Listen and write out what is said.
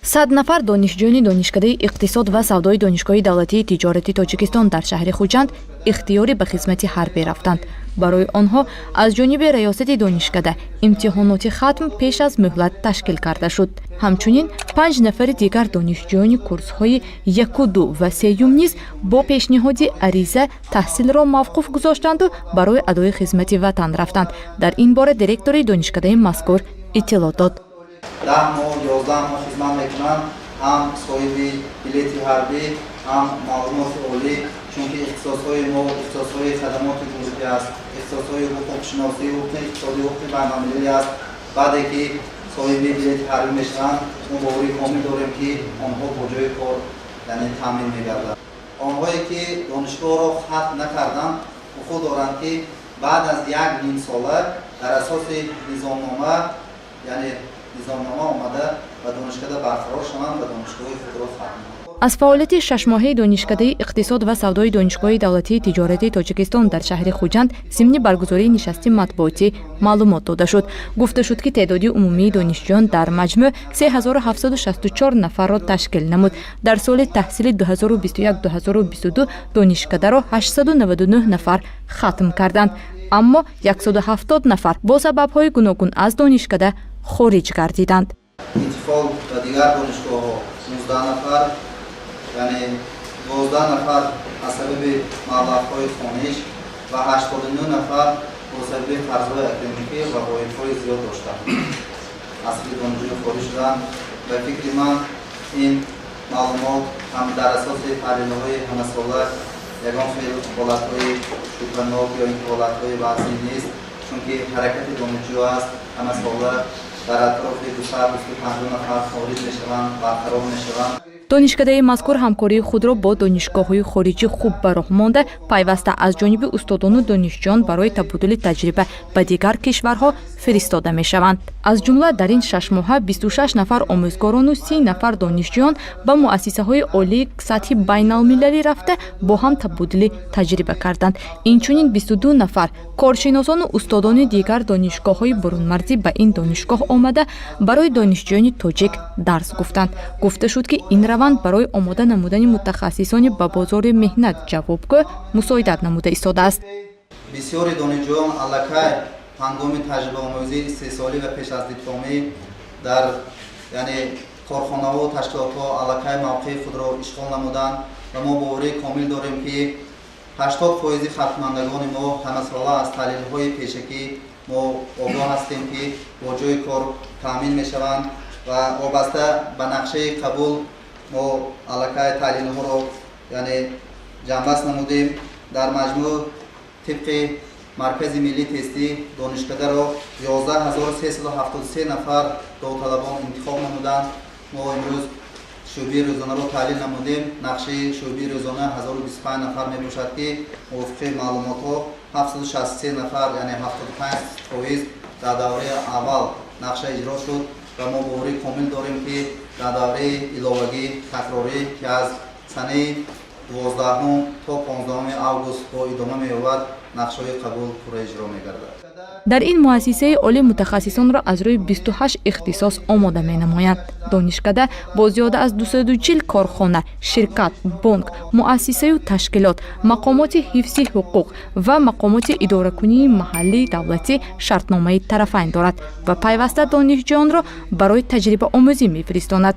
100 нафар донишҷӯёни Донишкадаи иқтисод ва савдои Донишгоҳи давлатии тиҷорати Тоҷикистон дар шаҳри Хуҷанд ихтиёрӣ ба хизмати ҳарбӣ рафтанд. Барои онҳо аз ҷониби раёсати донишкада имтиҳоноти хатм пеш аз муҳлат ташкил карда шуд. Ҳамчунин панҷ нафари дигар донишҷӯёни курсҳои яку, ду ва сеюм низ бо пешниҳоди ариза таҳсилро мавқуф гузоштанду барои адои хизмати ватан рафтанд. Дар ин бора директори донишкадаи мазкур иттилоъ дод. 10 моҳ, 11 моҳ хизмат мекунанд, ҳам соҳиби билети ҳарбӣ, ҳам маълумоти олӣ, чунки ихтисосҳои мо ихтисосҳои хадамоти гумрукӣ аст, ихтисосҳои ҳуқуқшиносӣ, ҳуқуқи иқтисодӣ, ҳуқуқи байналмилалӣ аст. Баъде ки соҳиби билети ҳарбӣ мешаванд, мо боварии комил дорем, ки онҳо бо ҷои кор, яъне, таъмин мегарданд. Онҳое ки донишгоҳро хатм накарданд, ҳуқуқ доранд, ки баъд аз як нимсола дар асоси низомнома, яъне низомнома, омада ба донишкада барқарор шаванд ва донишгоҳи худро хатм. Аз фаъолияти шашмоҳаи Донишкадаи иқтисод ва савдои Донишгоҳи давлатии тиҷорати Тоҷикистон дар шаҳри Хуҷанд зимни баргузории нишасти матбуотӣ маълумот дода шуд. Гуфта шуд, ки теъдоди умумии донишҷӯён дар маҷмӯъ 3764 нафарро ташкил намуд. Дар соли таҳсили 2021-2022 донишкадаро 899 нафар хатм карданд, аммо 170 нафар бо сабабҳои гуногун аз донишкада хориҷ гардиданд. Интиқол ба дигар донишгоҳҳо 19 нафар, яъне 12 нафар аз сабаби маблағҳои хониш ва 89 нафар бо сабаби қарзҳои академикӣ ва ғоибҳои зиёд доштанд, аз сафи донишҷӯӣ хориҷ шуданд. Ба фикри ман, ин маълумот ҳам дар асоси таҳлилҳои ҳамасола ягон хел ҳолатҳои шубҳанок ё ин ки ҳолатҳои вазнин нест, чунки ҳаракати донишҷӯ аст. Ҳамасола дар атрофи 200-250 нафар хориҷ мешаванд, барқарор мешаванд. Донишкадаи мазкур ҳамкории худро бо донишгоҳҳои хориҷӣ хуб ба роҳ монда, пайваста аз ҷониби устодону донишҷӯён барои табодули таҷриба ба дигар кишварҳо фиристода мешаванд. Аз ҷумла дар ин 6 моҳа 26 нафар омӯзгорону 30 нафар донишҷӯён ба муассисаҳои олии сатҳи байналмилалӣ рафта, бо ҳам табодули таҷриба карданд. Инчунин 22 нафар коршиносону устодони дигар донишгоҳҳои бурунмарзӣ ба ин донишгоҳ омада, барои донишҷӯёни тоҷик дарс гуфтанд. Гуфта шуд, ки ин раванд барои омода намудани мутахассисони ба бозори меҳнат ҷавобгӯ мусоидат намуда истодааст. Бисёри донишҷӯён аллакай ҳангоми таҷрибаомӯзии истеҳсолӣ ва пеш аз дипломӣ дар, яъне, корхонаҳо, ташкилотҳо аллакай мавқеи худро ишғол намуданд ва мо боварии комил дорем, ки 80 фоизи хатмкунандагони мо ҳамасола аз таҳлилҳои пешакӣ мо огоҳ ҳастем, ки бо ҷои кор таъмин мешаванд ва вобаста ба нақшаи қабул мо аллакай таҳлилҳоро, яъне, ҷамъбаст намудем. Дар маҷмӯъ, тибқи Маркази миллии тестӣ, донишкадаро 11 373 нафар довталабон интихоб намуданд. Мо имрӯз шӯъбаи рӯзонаро таҳлил намудем. Нақшаи шӯъбаи рӯзона 1025 нафар мебошад, ки мувофиқи маълумотҳо 763 нафар, яъне 75%, дар давраи аввал нақша иҷро шуд ва мо боварии комил дорем, ки дар давраи иловагӣ такрорӣ, ки аз санаи 12-ум то 15 август бо идома меёбад, нақшаҳои қабул пурра иҷро мегардад. Дар ин муассисаи олӣ мутахассисонро аз рӯи 28 ихтисос омода менамоянд. Донишкада бо зиёда аз 240 корхона, ширкат, бонк, муассисаю ташкилот, мақомоти ҳифзи ҳуқуқ ва мақомоти идоракунии маҳаллии давлатӣ шартномаи тарафайн дорад ва пайваста донишҷӯёнро барои таҷрибаомӯзӣ мефиристонад.